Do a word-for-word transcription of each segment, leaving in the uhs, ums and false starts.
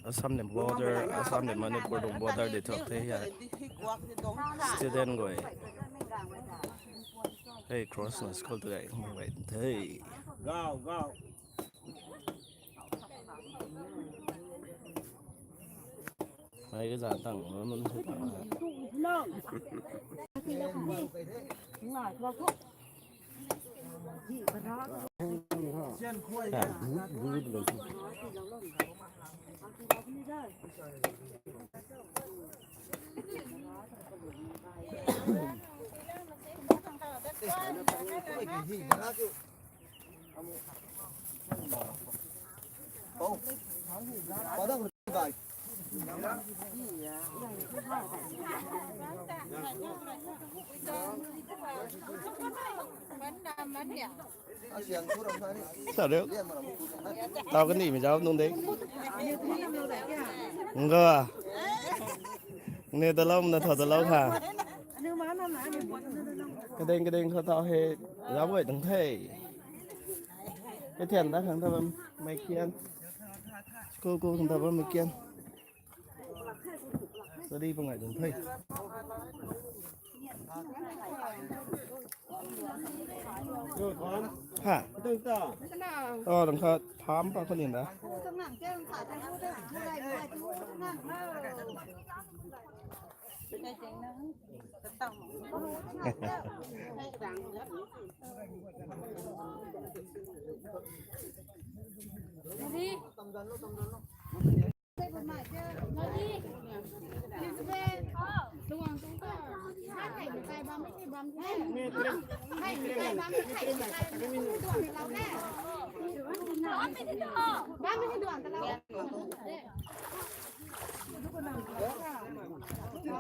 Assam le border, Assam le Manipur tuang border di thok the ya. Student guay. Hey, cross na school tu guay, guay the. Go, go. Ai ka zan tang, mun se tang. Sa reu. Tau kani mi zau nung de. Nga. Ne ta lau, na tha ta lau kha. Kadeng kadeng kha tau he. Zau guay tang the. Ka thian ta khang ta bam mai kian. School ko khang ta bam mai kian. Study pa ngai dun the. Ha. Oh, dang kha tham pa khun nin da.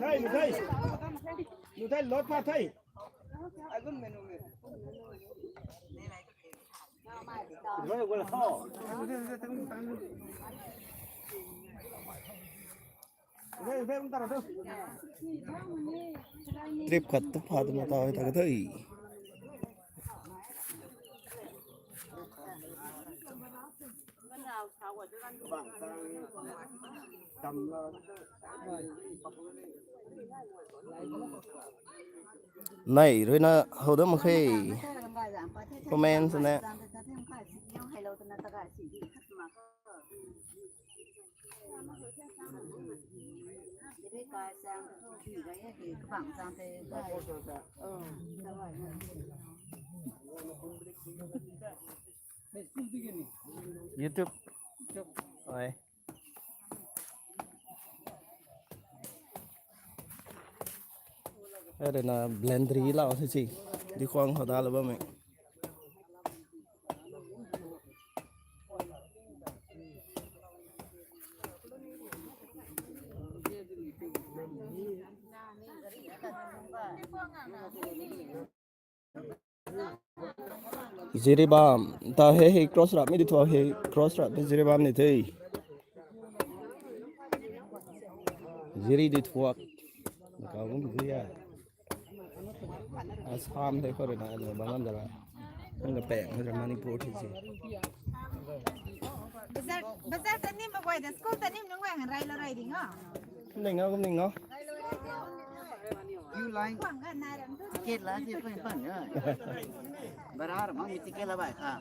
Thei, nu thei. Nu thei, lot pa thei. Trip khat tu pha tu ma tau ta ka thei. Nai rui na hou dam khe. Comment na. YouTube. Oi. Ere na blender lau si si. Di khwang khou da la bam e. Jiribam ta he he cross rap mi di thua he cross rap mi Jiribam ni the. Jiri di thuak. Kau gum di ya. Assam the khou rui na bang lam da la. Nang ka peng khou Manipur thi si. Bazar, bazar ta nim ba guay da, school ta nim nung guay han rai lo rai ding o. Ning o, ning o. Queue line. Ticket la si pun pun ya. Bara ra mang ticket la bai kha.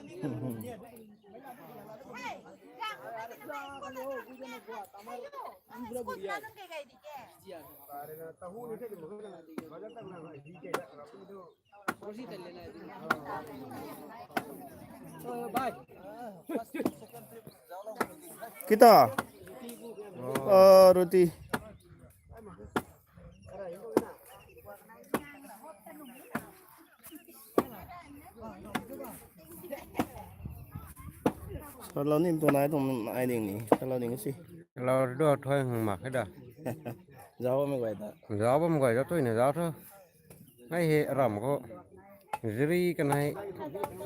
Kita? Ah, roti. Salou nim tu nai tuang ai ding ni, salou ding si. Lau do thoi hang mak he da. Zau bam guay ta. Zau bam guay zau tui na zau tho. Hei he ram khou. Jiri kanei,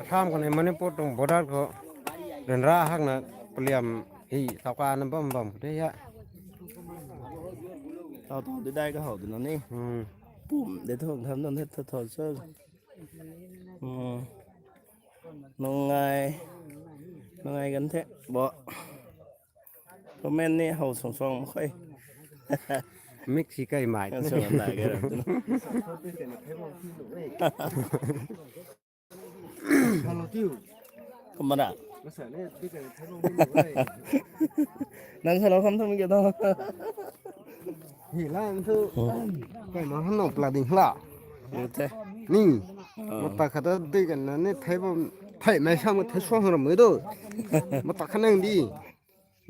Assam kanei, Manipur tuang border khou. Ryanra hakna paliam hi tauka na bam bam de ya. Tau tau de dai ka hou de na ni. Hmm. Pum de thong tham don he tho tho sir. Hmm. Nung ngai. Ngai gan the bo. Comment ni how song song khe. Mix si kai mai. Kan song lai ga. Hello tiu. Kamara. Masa ne bi kai thalo ni. Nang salo kam thum ge to. Hi la thu. Kai ma han no pla ding la. Ute. Ni. Mata khata dui kan na ni thai bam thai mai sam thai suang ram mai do. Mata khanang di.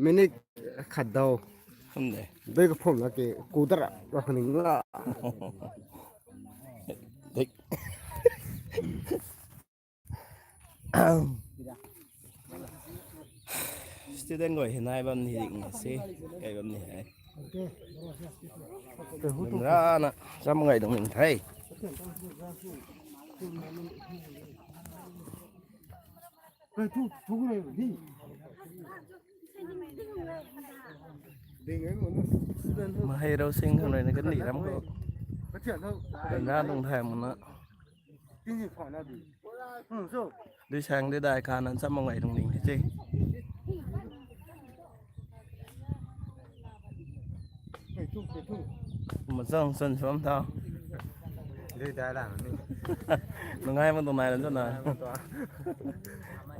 Minute khat dau. Hamde. Dui ka phom la ke kudara ra khaning la. Dik. Student guay hi nai bam ni ding se, kai bam ni hai. Rana cham ngai dong ning thei. Mahei rau sing khang rui na kan ni ram ko. Rana dong thai muna. Dui sang dui dai kha nan cham ngai dong ning the. Ma chang chun suam tha. Dui dai lang ni. Nungai ma dong nai lan chun na.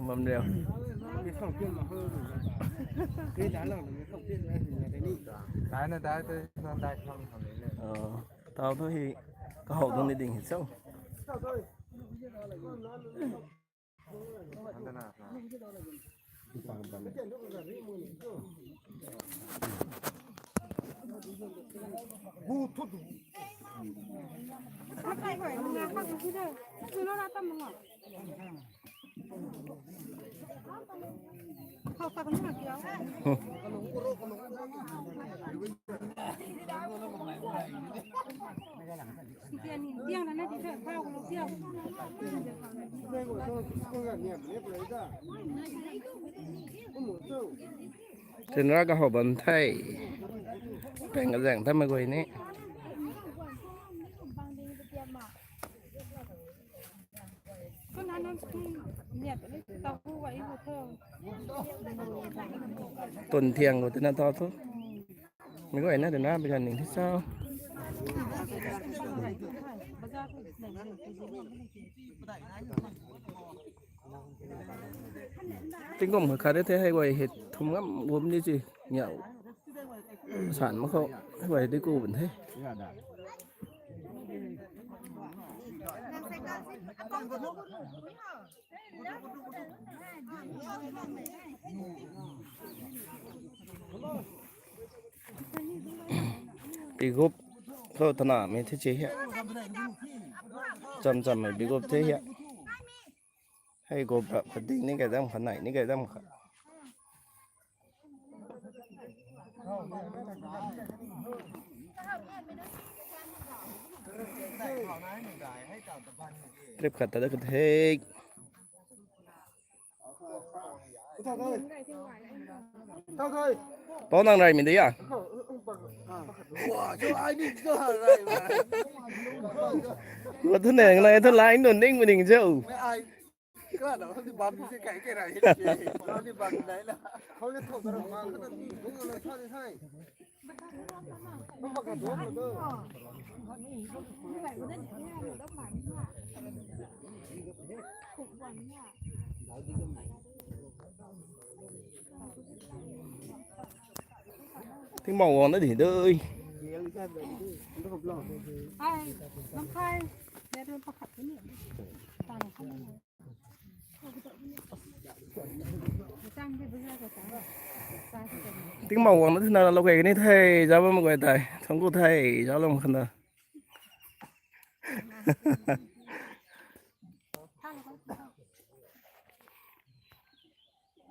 Bam riu. Dai na dai tu nang dai khang khang ni. Tau thu hi kahou dong ni ding hi cho. Tinra kahou bam the. Peng kazang tha mei guay ni. Tun thiang ko tina tho thu. Mi ko na dena bijan ning thi sao. Tingkum khat khat the hei guay hei thum ngam gum ni chi niau. San mak khou hei guay di ku bun the. Bigup khou tana mei the chi hia. Cham cham mei bigup the hia. Hei gup rap kha ding ni kai dam kha nai ni kai dam kha. Trip khat ta da khat hei. Pau nang rai mi de ya? Wa thu neng nai thu lai nun ning mi ning zeu. Tingmau guang na di dui. Tingmau guang na thina lou kei kani the, zau bam guay tei. Thangc ku the, zauloumei khana.